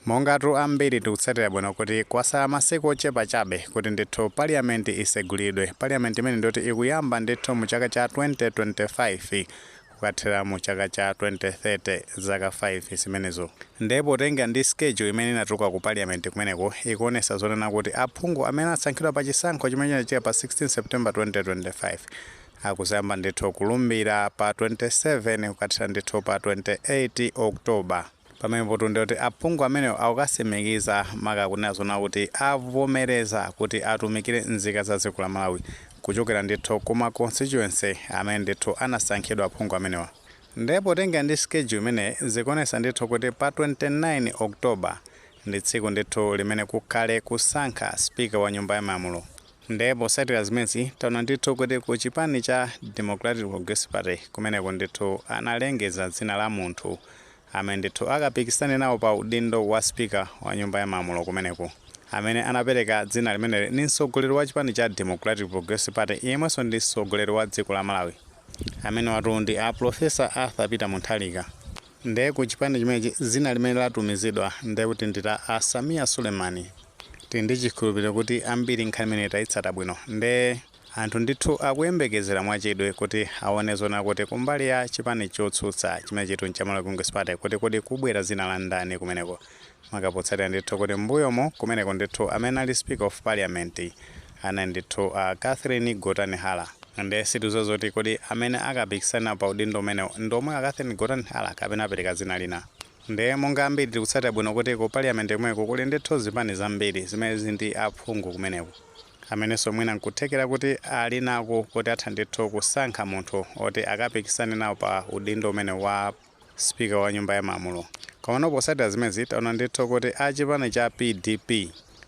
Mongatu ambiri tikutsatira bwino kuti kwasala masiku ochepa chabe kuti ndithu Parliament isegulidwe. Parliament imene ndoti ikuyamba ndithu mu chaka cha 2025 kukathera mu chaka cha 2030, zaka 5 zimenezo. Ndipo potenga ndi schedule imene inatuluka ku Parliament kumeneko, ikuonesa zonena kuti aphungu amene asankhidwa pa chisankho chimene chinachitika pa 16 September 2025 akuzayamba ndithu kulumbira pa 27 kukathera ndithu pa 28 October. Pamenepo ndikuti aphungu amenewo akukasimikiza, maka kunena zona kuti avomereza kuti atumikire nzika za dziko la Malawi kuchokera ndithu kuma constituency amene ndithu anasankhidwa aphungu amenewa. Ndipo potenga ndi schedule imene zikuonesa ndithu kuti pa 29 October ndi tsiku ndithu limene kukhale kusankha Speaker wa Nyumba ya Malamulo. Ndipo potsatira zimenezi, taona ndithu kuti ku chipani cha Democratic Progressive Party kumeneko ndithu analengeza dzina la munthu amene ndithu akapikisane nawo pa udindo wa Speaker wa Nyumba ya Malamulo kumeneko. Amene anapereka dzina limeneli ni mtsogoleri wa chipani cha Democratic Progressive Party, yemwenso ndi mtsogoleri wa dziko la Malawi, amene watu ndi a Professor Arthur Peter Mutharika. Ndiye ku chipani chimenechi dzina limene latumizidwa ndiye kuti ndi la a Sameer Suleman. Tili ndi chikhulupiriro kuti ambiri nkhani imene tayitsata bwino. Nde anthu ndithu akuyembekezera mwachidwi kuti aone zona kuti kumbali ya chipani chotsutsa chimene chitu ncha Malawi Congress Party kuti kodi kubwera dzina la ndani kumeneko, makapotsatira ndithu kuti mbuyomo kumeneko ndithu amene ali Speaker of Parliament anali ndithu Catherine Gotani Hara. Nde situziwa zoti kodi amene akapikisana pa udindo umenewo ndi omwe a Catherine Gotani Hara kapena apereka dzina lina. Nde monga ambiri tikutsatira bwino kuti ku Parliament kumweko kuli ndithu zipani zambiri zimene zili ndi aphungu kumeneko, amenenso mwina nkuthekera kuti ali nako kuti atha ndithu kusankha munthu oti akapikisane nawo pa udindo umene wa Speaker wa Nyumba ya Malamulo. Komano potsatira zimenezi, taona ndithu kuti a chipani cha PDP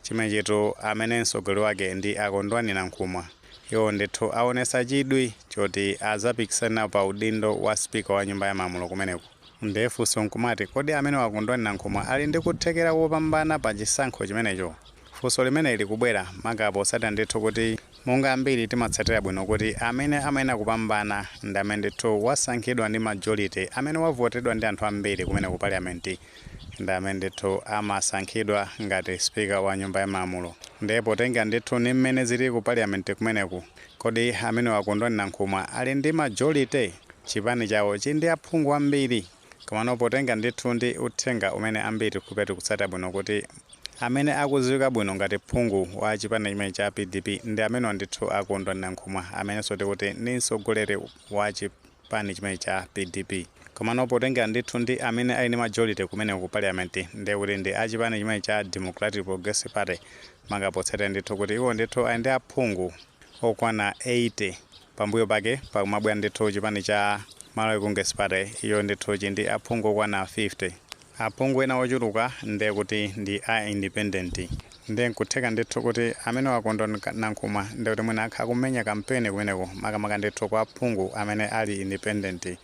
chimene chitu amene mtsogoleri wake ndi a Kondwani Nankhumwa, iwo ndithu aonesa chidwi choti azapikisane nawo pa udindo wa Speaker wa Nyumba ya Malamulo kumeneko. Ndiye funso nkumati, kodi amene a Kondwani Nankhumwa ali ndi kuthekera kopambana pa chisankho chimenecho? Funso limene likubwera maka potsatira ndithu kuti monga ambiri timatsatira bwino kuti amene amayenera kupambana ndi amene ndithu wasankhidwa ndi majority, amene wavotedwa ndi anthu ambiri kumene ku Parliament, ndi amene ndithu amasankhidwa ngati Speaker wa Nyumba ya Malamulo. Ndiye potenga ndithu ni mmene zili ku Parliament kumeneku, kodi amene a Kondwani Nankhumwa ali ndi majority? Chipani chawo chili ndi aphungu ambiri? Komano potenga ndithu ndi uthenga umene ambiri kupeti tikutsatira bwino kuti amene akudziwika bwino ngati phungu wa chipani chimene cha PDP ndi amene ndithu a Kondwani Nankhumwa, amenenso tikuti ndi mtsogoleri wa chipani chimene cha PDP. Komano potenga ndithu ndi amene ali ndi majority kumene ku Parliament, ndiye kuti ndi a chipani chimene cha Democratic Progressive Party, maka potsatira ndithu kuti iwo ndithu ali ndi aphungu okwana 80. Pambuyo pake pakumabwera ndithu chipani cha Malawi Congress Party, iyo ndithu chili ndi aphungu okwana 50. Aphungu ena ochuluka ndiye kuti ndi a independent. Ndiye nkutheka ndithu kuti amene a Kondwani Nankhumwa ndiye kuti mwina akhala kumenya kampeni kumeneko, makamaka ndithu kwa aphungu amene ali independent,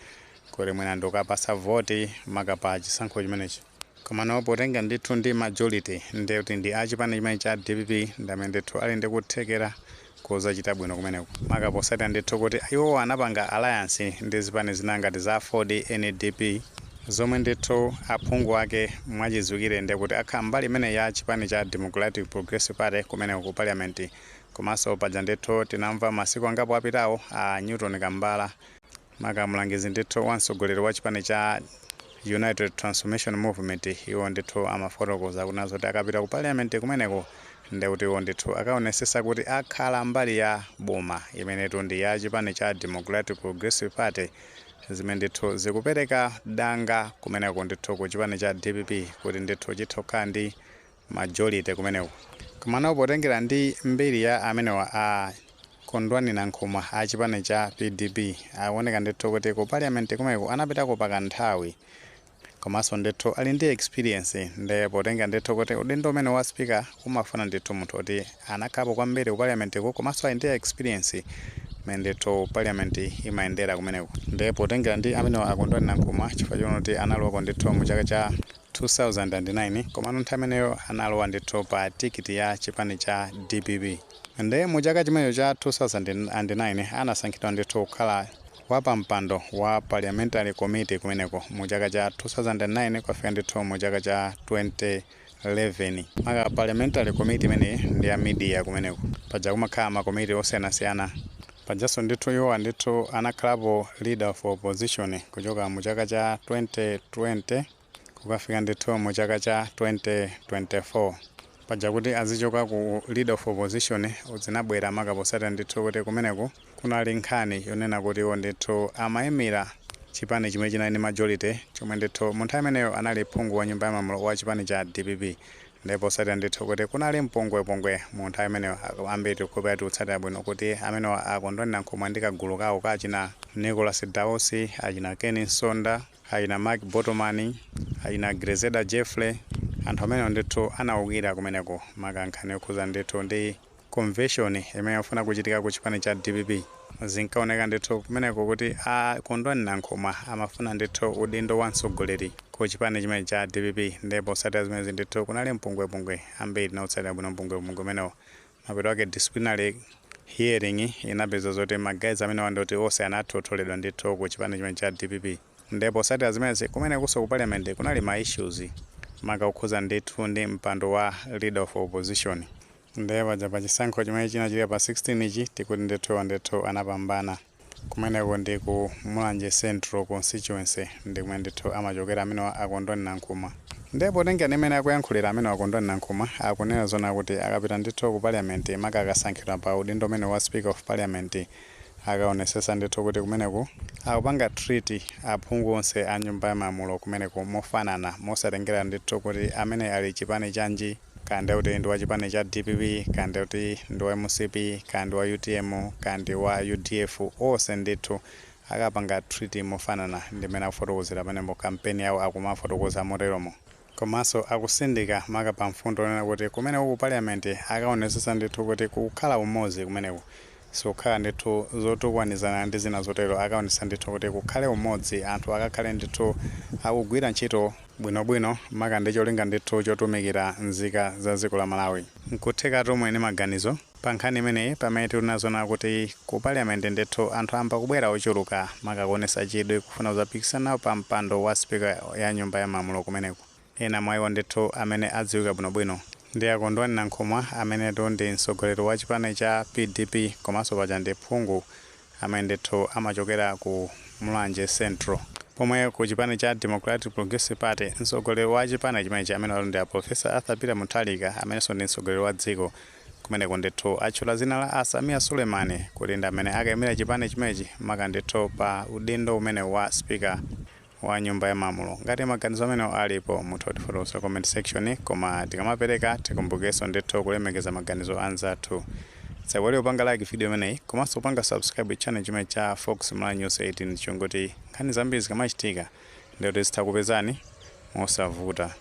kuti mwina ndikukapasa voti maka pa chisankho chimenechi. Komano potenga ndithu ndi majority, ndiye kuti ndi a chipani chimene cha DPP ndi amene ndithu ali ndi kuthekera kozachita bwino kumeneko, maka posatira ndithu kuti iwo anapanga alliance ndi zipani zina ngati za AFORD, NDP, zomwe ndithu aphungu ake mwachidziwikire ndiye kuti akhala mbali imene ya chipani cha Democratic Progressive Party kumeneko ku Parliament. Komanso paja ndithu tinamva masiku angapo apitawo a Newton Kambala, maka mlangizi ndithu wa mtsogoleri wa chipani cha United Transformation Movement, iwo ndithu amafotokoza kunazo kuti akapita ku Parliament kumeneko ndiye kuti iwo ndithu akaonesesa kuti akhala mbali ya boma imenetu ndi ya chipani cha Democratic Progressive Party, zimene ndithu zikupereka danga kumeneko ndithu ku chipani cha DPP kuti ndithu chitha kukhala ndi majority kumeneko. Komano potengera ndi mbiri ya amenewa a Kondwani Nankhumwa a chipani cha PDP, akuoneka ndithu kuti ku Parliament kumeneko anapitako pakanthawi, komanso ndithu ali ndi experience. Ndiye potenga ndithu kuti udindo umene wa Speaker umafuna ndithu munthu oti anakhalapo kwambiri ku Parliament ku, komanso ali ndi experience mmene ndithu Parliament imayendera kumeneko. Ndiye potengera ndi amenewa a Kondwani Nankhumwa, chifukwa choti analowako ndithu mu chaka cha 2009, komano nthawi imeneyo analowa ndithu pa tikiti ya chipani cha DPP. Ndiye mu chaka chimenecho cha 2009 anasankhidwa ndithu kukhala wapampando wa Parliamentary Committee kumeneko mu chaka cha 2009 kwafika ndithu mu chaka cha 11. Maka parliamentary committee imeneyi ndi ya media. Kumeneko paja kumakhala makomiti osiyanasiyana. Pajanso ndithu iwowa ndithu anakhalapo leader of opposition kuchoka mu chaka cha 2020 kukafika ndithu mu chaka cha 2024. Paja kuti azichoka ku leader of opposition zinabwera maka posatira ndithu kuti kumeneku kunali nkhani yonena kuti iwo ndithu amayimira chipani chimene chinali ndi majority, chomwe ndithu mu nthawi imeneyo anali phungu wa nyumba ya malamulo wa chipani cha DPP. Ndipo posatira ndithu kuti kunali mpungwepungwe mu nthawi imeneyo, ambiri tikukhulupirira tikutsatira bwino kuti amenewa a Kondwani Nankhumwa ndi kagulu kawo ka achina Nicholas Dausi, achina Ken Msonda, achina Mark Botomani, achina Grezelder Jeffrey, anthu amenewo ndithu anawukira kumeneko, maka nkhani yokhuza ndithu ndi convention imene ifuna kuchitika ku chipani cha DPP. Zinkaoneka ndithu kumeneko kuti a Kondwani Nankhumwa amafuna ndithu udindo wa mtsogoleri ku chipani chimene cha DPP. Ndipo posatira zimenezi ndithu kunali mpungwepungwe, ambiri tinautsatira bwino mpungwepungwe umenewo. Mapeto ake disciplinary hearing inapeza zoti ma guys amenewa ndoti onse anathotholedwa ndithu ku chipani chimene cha DPP. Ndipo posatira zimenezi kumenekonso ku parliament kunali ma issues, maka kukhuza ndithu ndi mpando wa leader of opposition. Ndiye paja pa chisankho chimene chinachitika pa 16 ichi, tikuti ndithu anapambana. Kumeneko ndi ku Mulanje Central constituency, ndi kumene ndithu amachokera amenewa a Kondwani Nankhumwa. Ndipo potengera imene akuyankhulira amene a Kondwani Nankhumwa, akunena zona kuti akapita ndithu ku parliament, maka akasankhidwa pa udindo umene wa speaker of parliament, akaonesesa ndithu kuti kumeneku akupanga treat aphungu onse a nyumba ya malamulo kumeneku mofanana, mosatengera ndithu kuti amene ali chipani chanji, kandi kuti ndi wa chipani cha DPP, kandi kuti ndi wa MCP, kandi wa UTM, kandi wa UDF, onse ndithu akapanga treat mofanana. Ndimene akufotokozera pamenepo, kampeni yawo akumafotokoza moteromo. Komanso akusindika maka pa mfundo onena kuti kumeneko ku parliament akaonesesa ndithu kuti kukhala umodzi kumeneko, sikukhala ndithu zotukwanizana ndi zina zotero. Akaonesa ndithu kuti kukhale umodzi, anthu akakhale ndithu akugwira ntchito bwinobwino, maka ndi cholinga ndithu chotumikira nzika za dziko la Malawi. Nkutheka tomwe ndi maganizo pa nkhani imeneyi, pamene tikunazona kuti ku parliament ndithu anthu amba kubwera ochuluka, maka kuonesa chidwi kufuna kuzapikisana nawo pa mpando wa speaker ya nyumba ya malamulo kumeneko. Ena mwa iwo ndithu amene adziwika bwinobwino ndi a Kondwani Nankhumwa, amenetu ndi mtsogoleri wa chipani cha PDP, komanso paja ndi phungu amene ndithu amachokera ku Mulanje Central. Pomwe ku chipani cha Democratic Progressive Party, mtsogoleri wa chipani chimenechi amene ali ndi a Professor Arthur Peter Mutharika, amenenso ndi mtsogoleri wa dziko, kumeneko ndithu atchula dzina la a Sameer Suleman kuti ndi amene akayimira chipani chimenechi, maka ndithu pa udindo umene wa speaker wa nyumba ya malamulo. Ngati maganizo amenewo alipo, mutha kutifotokoza comment section. Koma tikamapereka, tikumbukenso ndithu kulemekeza maganizo anzathu. Musaiwale kupanga like video imeneyi komanso kupanga subscribe channel chimene cha Fox Malawi News 18, chongoti nkhani zambiri zikamachitika ndikuti zitha kupezani mosavuta.